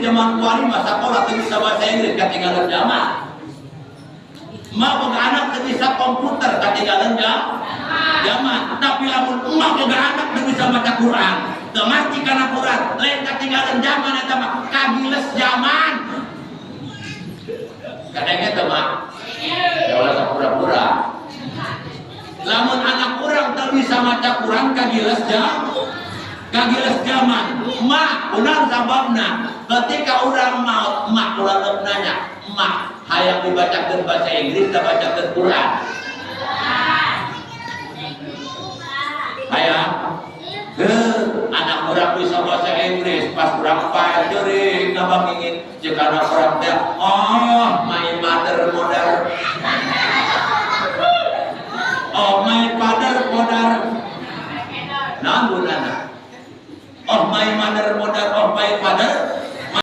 Zaman kuari mah sakola teu bisa bahasa Inggris, ketinggalan zaman. Emak boga anak teu bisa komputer, ketinggalan zaman. Tapi lamun emak boga anak teu bisa baca Quran, teu ngarti kana Quran, lain ketinggalan zaman, eta mah kagiles zaman. Kadang eta mah ya ulah pura-pura. Lamun anak urang teu bisa maca Quran, kagiles jam, kagiles zaman. Mak, kunaon sababna? Ketika urang maot, mak ulah nanya, "Mak, hayang dibacakeun bahasa Inggris atau bacakeun Quran?" Hayang. Heuh, anak urang bisa bahasa Inggris, pas urang paeh ceurik ngabangingin jika anak urang teh, "Oh, my mother mother, oh, my father father." Naon gunana? "Oh, my mother